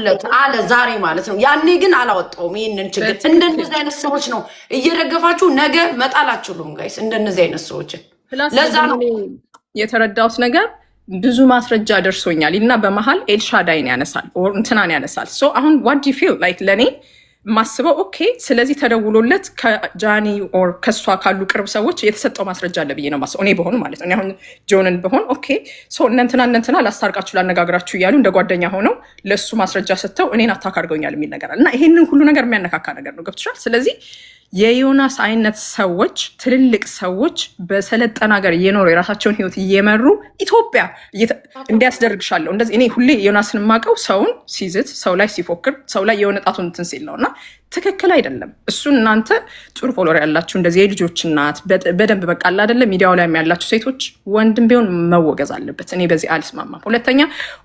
ደወልኩለት አለ ዛሬ ማለት ነው። ያኔ ግን አላወጣውም ይህንን ችግር። እንደነዚህ አይነት ሰዎች ነው እየደገፋችሁ ነገ መጣል አትችሉም guys፣ እንደነዚህ አይነት ሰዎችን። ለዛ ነው የተረዳሁት ነገር ብዙ ማስረጃ ደርሶኛል እና በመሀል ኤልሻዳይን ያነሳል፣ እንትናን ያነሳል። So አሁን what do feel like ለእኔ ማስበው okay፣ ስለዚህ ተደውሎለት ከጃኒ or ከእሷ ካሉ ቅርብ ሰዎች የተሰጠው ማስረጃ አለ ብዬ ነው ማስበው። እኔ በሆን ማለት ነው። አሁን ጆንን ብሆን okay፣ so እነንትና እነንትና ላስታርቃችሁ ላነጋግራችሁ እያሉ እንደ ጓደኛ ሆነው ለእሱ ማስረጃ ሰጥተው እኔን attack አድርገውኛል የሚል ነገር አለ እና ይሄንን ሁሉ ነገር የሚያነካካ ነገር ነው። ገብቶሻል? ስለዚህ የዮናስ አይነት ሰዎች፣ ትልልቅ ሰዎች በሰለጠነ ሀገር እየኖሩ የራሳቸውን ህይወት እየመሩ ኢትዮጵያ እንዲያስደርግሻለሁ እንደዚህ። እኔ ሁሌ ዮናስን የማውቀው ሰውን ሲዝት፣ ሰው ላይ ሲፎክር፣ ሰው ላይ የሆነ ጣቱን እንትን ሲል ነው እና ትክክል አይደለም። እሱ እናንተ ጥሩ follower ያላችሁ፣ እንደዚህ የልጆች እናት፣ በደንብ በቃ አለ አይደለ ሚዲያው ላይ ያላችሁ ሴቶች፣ ወንድም ቢሆን መወገዝ አለበት። እኔ በዚህ አልስማማም። ሁለተኛ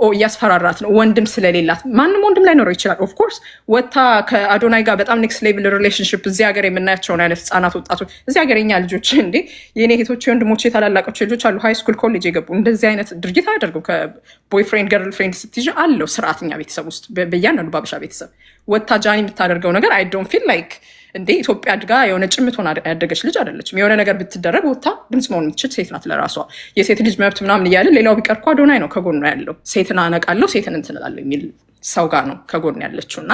እያስፈራራት ነው ወንድም ስለሌላት። ማንም ወንድም ላይኖረው ይችላል። Of course ወታ ከአዶናይ ጋር በጣም next level relationship እዚህ ሀገር የምናያቸውን አይነት ህጻናት፣ ወጣቶች፣ እዚህ ሀገር የኛ ልጆች እንዴ፣ የኔ እህቶች፣ የወንድሞቼ ታላላቆች ልጆች አሉ high school college የገቡ፣ እንደዚህ አይነት ድርጊት አያደርጉም። ከ boyfriend girlfriend ስትይዥ አለው ስርዓትኛ ቤተሰብ ውስጥ፣ በእያንዳንዱ ባበሻ ቤተሰብ ወታ ጃኒ የምታደርገው ነገር I don't feel like እንዴ ኢትዮጵያ አድጋ የሆነ ጭምት ሆና ያደገች ልጅ አይደለችም። የሆነ ነገር ብትደረግ ወታ ድምፅ መሆን የምትችል ሴት ናት። ለራሷ የሴት ልጅ መብት ምናምን እያለ ሌላው ቢቀር እኮ አዶናይ ነው ከጎኗ ያለው። ሴትን አነቃለሁ፣ ሴትን እንትን እላለሁ የሚል ሰው ጋር ነው ከጎን ያለችው እና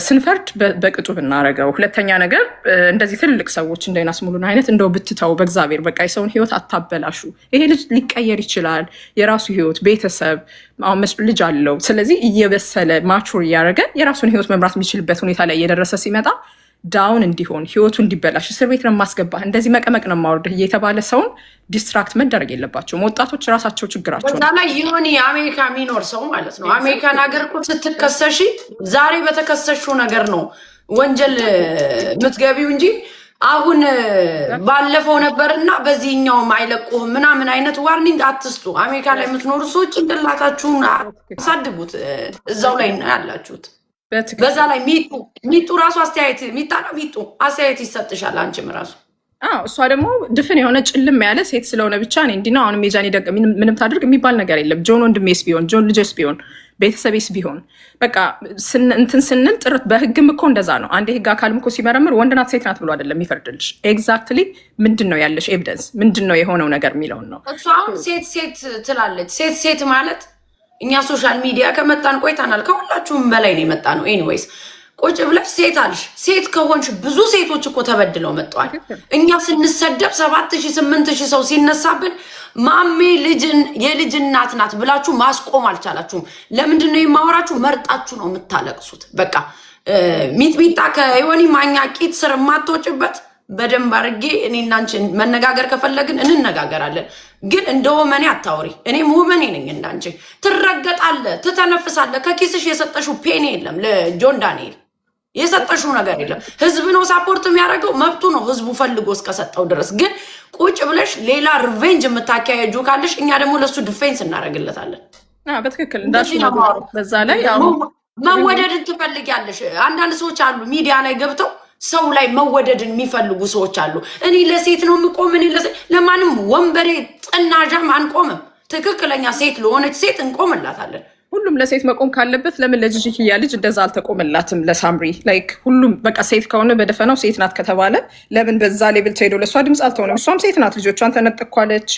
ስንፈርድ በቅጡ ብናረገው። ሁለተኛ ነገር እንደዚህ ትልልቅ ሰዎች እንደ ዮናስ ሙሉን አይነት እንደው ብትተው በእግዚአብሔር፣ በቃ የሰውን ህይወት አታበላሹ። ይሄ ልጅ ሊቀየር ይችላል። የራሱ ህይወት፣ ቤተሰብ፣ አሁን ልጅ አለው። ስለዚህ እየበሰለ mature እያደረገ የራሱን ህይወት መምራት የሚችልበት ሁኔታ ላይ እየደረሰ ሲመጣ down እንዲሆን፣ ህይወቱ እንዲበላሽ፣ እስር ቤት ነው የማስገባህ፣ እንደዚህ መቀመቅ ነው የማወርድህ እየተባለ ሰውን distract መደረግ የለባቸውም። ወጣቶች ራሳቸው ችግራቸው በዛ ላይ ይሁን የአሜሪካ የሚኖር ሰው ማለት ነው። አሜሪካን ሀገር እኮ ስትከሰሺ ዛሬ በተከሰሽው ነገር ነው ወንጀል የምትገቢው እንጂ አሁን ባለፈው ነበርና በዚህኛውም አይለቁህም ምናምን አይነት warning አትስጡ። አሜሪካ ላይ የምትኖሩ ሰዎች ጭንቅላታችሁን አሳድጉት። እዛው ላይ ነው ያላችሁት። በዛ ላይ ሚጡ ሚጡ ራሱ አስተያየት፣ ሚጣ ነው ሚጡ አስተያየት ይሰጥሻል። አንቺም ራሱ አዎ፣ እሷ ደግሞ ድፍን የሆነ ጭልም ያለ ሴት ስለሆነ ብቻ እኔ እንዲህ ነው፣ አሁንም የጃኒ ደግ ምንም ታድርግ የሚባል ነገር የለም። ጆን ወንድሜስ ቢሆን፣ ጆን ልጄስ ቢሆን፣ ቤተሰቤስ ቢሆን በቃ እንትን ስንል ጥርት በህግም እኮ እንደዛ ነው። አንድ የህግ አካልም እኮ ሲመረምር ወንድ ናት ሴት ናት ብሎ አይደለም የሚፈርድልሽ። Exactly ምንድን ነው ያለሽ evidence፣ ምንድን ነው የሆነው ነገር የሚለውን ነው። እሷ አሁን ሴት ሴት ትላለች። ሴት ሴት ማለት እኛ social media ከመጣን ቆይተናል። ከሁላችሁም በላይ ነው የመጣ ነው። Anyways ቁጭ ብለሽ ሴት አልሽ። ሴት ከሆንሽ ብዙ ሴቶች እኮ ተበድለው መጥተዋል። እኛ ስንሰደብ 7,000 8,000 ሰው ሲነሳብን ማሜ ልጅን የልጅ እናት ናት ብላችሁ ማስቆም አልቻላችሁም። ለምንድን ነው የማወራችሁ? መርጣችሁ ነው የምታለቅሱት። በቃ ሚጥሚጣ ከዮኒ ማኛ ቂጥ ስር የማትወጭበት በደንብ አድርጌ እኔ እና አንቺ መነጋገር ከፈለግን እንነጋገራለን። ግን እንደ ወመኔ አታውሪ። እኔም ወመኔ ነኝ እንዳንቺ። ትረገጣለህ፣ ትተነፍሳለህ። ከኪስሽ የሰጠሽው penny የለም፣ ለጆን ዳንኤል የሰጠሽው ነገር የለም። ህዝብ ነው support የሚያደርገው፣ መብቱ ነው ህዝቡ ፈልጎ እስከሰጠው ድረስ። ግን ቁጭ ብለሽ ሌላ revenge የምታካሄጁ ካለሽ እኛ ደግሞ ለእሱ defense እናደርግለታለን። በትክክል እንዳልሽው ነው። በዛ ላይ አሁን መወደድን ትፈልጊያለሽ። አንዳንድ ሰዎች አሉ፣ ሚዲያ ላይ ገብተው ሰው ላይ መወደድን የሚፈልጉ ሰዎች አሉ። እኔ ለሴት ነው የምቆም፣ እኔ ለሴት፣ ለማንም ወንበዴ ጥናዣም አንቆምም። ትክክለኛ ሴት ለሆነች ሴት እንቆምላታለን። ሁሉም ለሴት መቆም ካለበት ለምን ለጂጂኪያ ልጅ እንደዛ አልተቆመላትም? ለሳምሪ like ሁሉም በቃ ሴት ከሆነ በደፈናው ሴት ናት ከተባለ ለምን በዛ level ተሄዶ ለእሷ ድምፅ አልተሆነም? እሷም ሴት ናት፣ ልጆቿን ተነጥኳለች።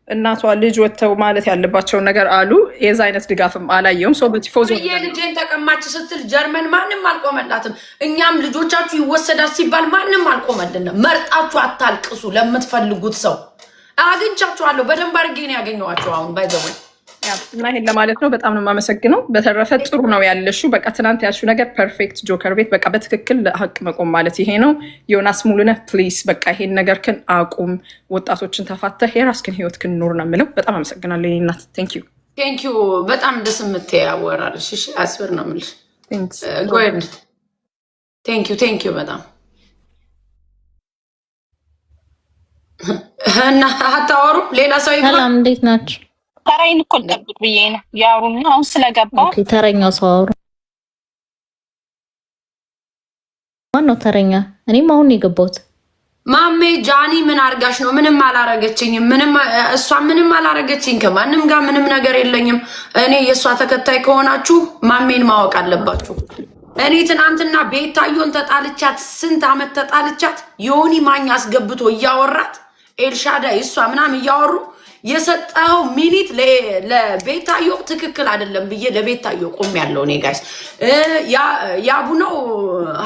እናቷ ልጅ ወጥተው ማለት ያለባቸውን ነገር አሉ። የዛ አይነት ድጋፍም አላየውም። ሰው በቲፎዞ ልጄን ተቀማች ስትል ጀርመን ማንም አልቆመላትም። እኛም ልጆቻችሁ ይወሰዳል ሲባል ማንም አልቆመልንም። መርጣችሁ አታልቅሱ። ለምትፈልጉት ሰው አግኝቻችኋለሁ። በደንብ አድርጌ ነው ያገኘኋቸው። አሁን by the way እና ይሄን ለማለት ነው። በጣም ነው የማመሰግነው። በተረፈ ጥሩ ነው ያለሽው። በቃ ትናንት ያልሽው ነገር perfect። ጆከር ቤት በቃ በትክክል ለሀቅ መቆም ማለት ይሄ ነው። ዮናስ ሙሉነህ please በቃ ይሄን ነገር ክን አቁም። ወጣቶችን ተፋተህ የራስክን ህይወት ክን ኑር ነው የምለው። በጣም አመሰግናለሁ የኔ እናት። Thank you. Thank you። በጣም ደስ የምትይ አወራርሽ። እሺ አስበር ነው የምልሽ። Go ahead፣ thank you, thank you በጣም። እና አታወሩ፣ ሌላ ሰው ይግባ። ሰላም፣ እንዴት ናችሁ? ተራይን እኮ ልጠብቅ ብዬ ነው ያሩና አሁን ስለገባው። Okay፣ ተረኛው ሰው አውሩ። ማን ነው ተረኛ? እኔም አሁን ነው የገባሁት። ማሜ ጃኒ ምን አርጋሽ ነው? ምንም አላረገችኝም። ምንም እሷ ምንም አላረገችኝ። ከማንም ጋር ምንም ነገር የለኝም። እኔ የእሷ ተከታይ ከሆናችሁ ማሜን ማወቅ አለባችሁ። እኔ ትናንትና ቤታዮን ተጣልቻት፣ ስንት አመት ተጣልቻት፣ ዮኒ ማኛ አስገብቶ እያወራት ኤልሻዳይ እሷ ምናምን እያወሩ የሰጠኸው minute ለቤታዮ ትክክል አይደለም ብዬ ለቤታዮ ቆም ያለው እኔ guys። ያቡ ነው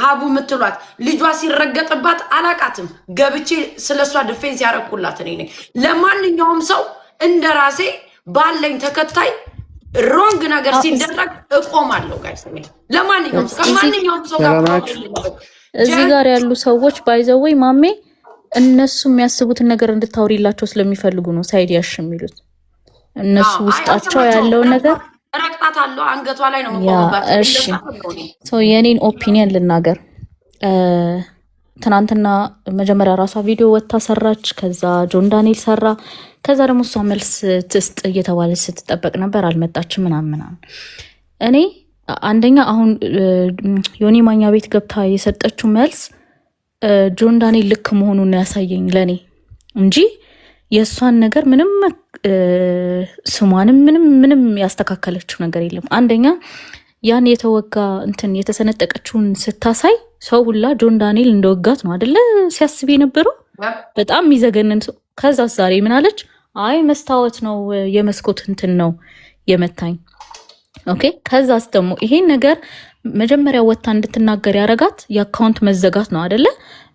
ሀቡ የምትሏት ልጇ ሲረገጥባት አላቃትም። ገብቼ ስለ እሷ defense ያረኩላት እኔ ነኝ። ለማንኛውም ሰው እንደ ራሴ ባለኝ ተከታይ wrong ነገር ሲደረግ እቆማለሁ guys። ለማንኛውም ከማንኛውም ሰው ጋር እዚህ ጋር ያሉ ሰዎች by the way ማሜ እነሱ የሚያስቡትን ነገር እንድታወሪላቸው ስለሚፈልጉ ነው side ያሽ የሚሉት። እነሱ ውስጣቸው ያለውን ነገር ረግጣታለሁ፣ አንገቷ ላይ ነው የምቆምባት። እሺ፣ የኔን opinion ልናገር። ትናንትና መጀመሪያ ራሷ ቪዲዮ ወጥታ ሰራች። ከዛ ጆን ዳንኤል ሰራ። ከዛ ደግሞ እሷ መልስ ትስጥ እየተባለች ስትጠበቅ ነበር። አልመጣችም ምናምን ምናምን። እኔ አንደኛ አሁን ዮኒ ማኛ ቤት ገብታ የሰጠችው መልስ ጆን ዳንኤል ልክ መሆኑን ያሳየኝ ለእኔ እንጂ የእሷን ነገር ምንም ስሟንም ምንም ምንም ያስተካከለችው ነገር የለም። አንደኛ ያን የተወጋ እንትን የተሰነጠቀችውን ስታሳይ ሰው ሁላ ጆን ዳንኤል እንደወጋት ነው አደለ ሲያስብ የነበረው። በጣም የሚዘገንን ሰው። ከዛ ዛሬ ምን አለች? አይ መስታወት ነው፣ የመስኮት እንትን ነው የመታኝ። Okay። ከዛስ ደግሞ ይሄን ነገር መጀመሪያ ወታ እንድትናገር ያረጋት የ account መዘጋት ነው አደለ?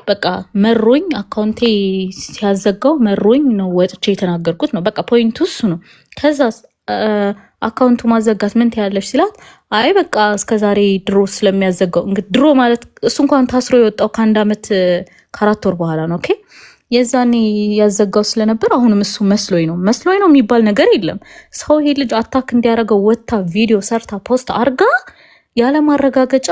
በቃ መሮኝ account ኤ ሲያዘጋው መሮኝ ነው ወጥቼ የተናገርኩት ነው። በቃ point ኡ እሱ ነው። ከዛስ account ኡ ማዘጋት ምን ትያለሽ ሲላት አይ በቃ እስከዛሬ ድሮ ስለሚያዘጋው፣ እንግዲህ ድሮ ማለት እሱ እንኳን ታስሮ የወጣው ከ1 አመት ከ4 ወር በኋላ ነው። Okay፣ የዛኔ ያዘጋው ስለነበር አሁንም እሱ መስሎኝ ነው። መስሎኝ ነው የሚባል ነገር የለም። ሰው ይሄ ልጅ attack እንዲያደርገው ወታ ቪዲዮ ሰርታ post አርጋ ያለ ማረጋገጫ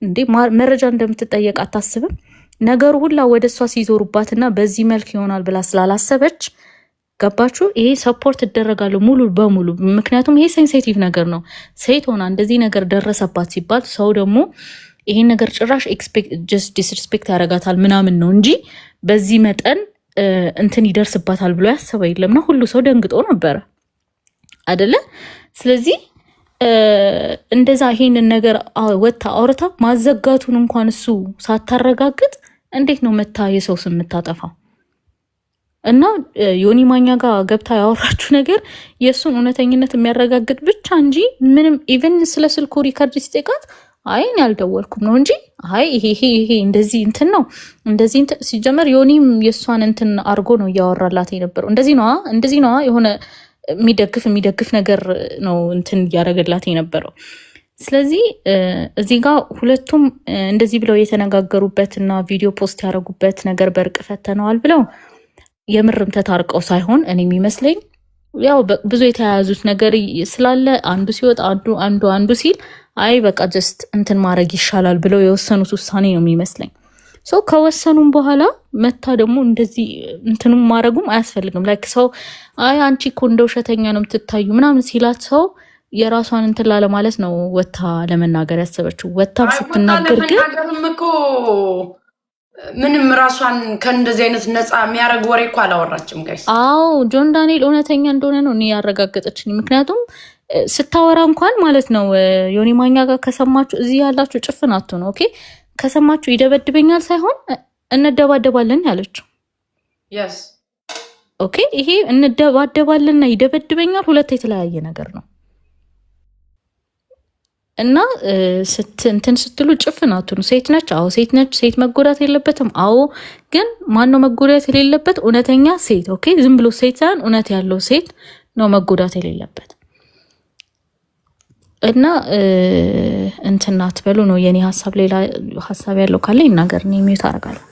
እንዴ መረጃ እንደምትጠየቅ አታስብም? ነገሩ ሁላ ወደ እሷ ሲዞሩባትና በዚህ መልክ ይሆናል ብላ ስላላሰበች፣ ገባችሁ? ይሄ support እደረጋለሁ ሙሉ በሙሉ፣ ምክንያቱም ይሄ sensitive ነገር ነው። ሴት ሆና እንደዚህ ነገር ደረሰባት ሲባል ሰው ደግሞ ይሄን ነገር ጭራሽ just disrespect ያደርጋታል ምናምን ነው እንጂ በዚህ መጠን እንትን ይደርስባታል ብሎ ያሰበ የለም ነው። ሁሉ ሰው ደንግጦ ነበረ አደለ? ስለዚህ እንደዛ ይሄንን ነገር ወጥታ አውርታ ማዘጋቱን እንኳን እሱ ሳታረጋግጥ እንዴት ነው መታ የሰው ስም የምታጠፋው? እና ዮኒ ማኛ ጋር ገብታ ያወራችው ነገር የእሱን እውነተኝነት የሚያረጋግጥ ብቻ እንጂ ምንም even ስለ ስልኩ record ሲጠይቃት አይ እኔ አልደወልኩም ነው እንጂ አይ ይሄ ይሄ ይሄ እንደዚህ እንትን ነው እንደዚህ እንትን፣ ሲጀመር ዮኒም የእሷን እንትን አርጎ ነው እያወራላት የነበረው። እንደዚህ ነዋ፣ እንደዚህ ነዋ፣ የሆነ የሚደግፍ የሚደግፍ ነገር ነው እንትን እያደረገላት የነበረው። ስለዚህ እዚህ ጋር ሁለቱም እንደዚህ ብለው የተነጋገሩበት እና ቪዲዮ post ያደረጉበት ነገር በእርቅ ፈተነዋል ብለው የምርም ተታርቀው ሳይሆን እኔ የሚመስለኝ ያው ብዙ የተያያዙት ነገር ስላለ አንዱ ሲወጣ አንዱ አንዱ አንዱ ሲል አይ በቃ just እንትን ማድረግ ይሻላል ብለው የወሰኑት ውሳኔ ነው የሚመስለኝ። So ከወሰኑም በኋላ መታ ደግሞ እንደዚህ እንትኑም ማድረጉም አያስፈልግም። Like ሰው አይ አንቺ እኮ እንደ ውሸተኛ ነው የምትታዩ ምናምን ሲላት ሰው የራሷን እንትን ላለማለት ነው ወታ ለመናገር ያሰበችው። ወታም አይ ወጣ ስትናገር ግን ለመናገርም እኮ ምንም ራሷን ከእንደዚህ አይነት ነፃ የሚያደርግ ወሬ እኮ አላወራችም guys። አዎ፣ ጆን ዳንኤል እውነተኛ እንደሆነ ነው እኔ ያረጋገጠችኝ። ምክንያቱም ስታወራ እንኳን ማለት ነው ዮኒ ማኛ ጋር ከሰማችሁ፣ እዚህ ያላችሁ ጭፍን አትሁኑ። Okay፣ ከሰማችሁ ይደበድበኛል ሳይሆን እንደባደባለን ያለችው። Okay፣ ይሄ እንደባደባለንና ይደበድበኛል ሁለት የተለያየ ነገር ነው። እና እንትን ስትሉ ጭፍን አትሁኑ። ሴት ነች፣ አዎ ሴት ነች። ሴት መጎዳት የለበትም፣ አዎ። ግን ማነው መጎዳት የሌለበት? እውነተኛ ሴት። Okay፣ ዝም ብሎ ሴት ሳይሆን እውነት ያለው ሴት ነው መጎዳት የሌለበት። እና እንትን አትበሉ ነው የኔ ሀሳብ። ሌላ ሀሳብ ያለው ካለ ይናገር። እኔ mute አደርጋለሁ።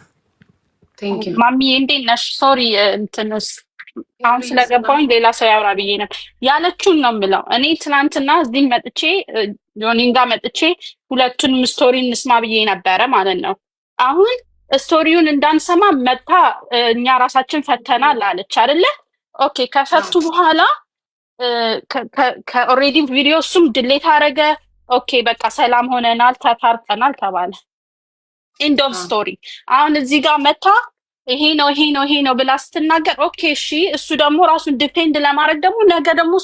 Thank you። ማሚዬ እንዴት ነሽ? Sorry፣ እንትንስ አሁን ስለገባሁኝ ሌላ ሰው ያውራ ብዬ ነው። ያለችውን ነው የምለው። እኔ ትናንትና እዚህ መጥቼ ጆኒን ጋር መጥቼ ሁለቱንም story እንስማ ብዬ ነበረ ማለት ነው። አሁን story ውን እንዳንሰማ መታ እኛ ራሳችን ፈተናል አለች አይደለ? Okay፣ ከፈቱ በኋላ ከ already ቪዲዮ እሱም delete አደረገ። Okay በቃ ሰላም ሆነናል፣ ተታርቀናል ተባለ። End of story። አሁን እዚህ ጋር መታ ይሄ ነው፣ ይሄ ነው፣ ይሄ ነው ብላ ስትናገር okay እሺ፣ እሱ ደግሞ ራሱን defend ለማድረግ ደግሞ ነገ ደግሞ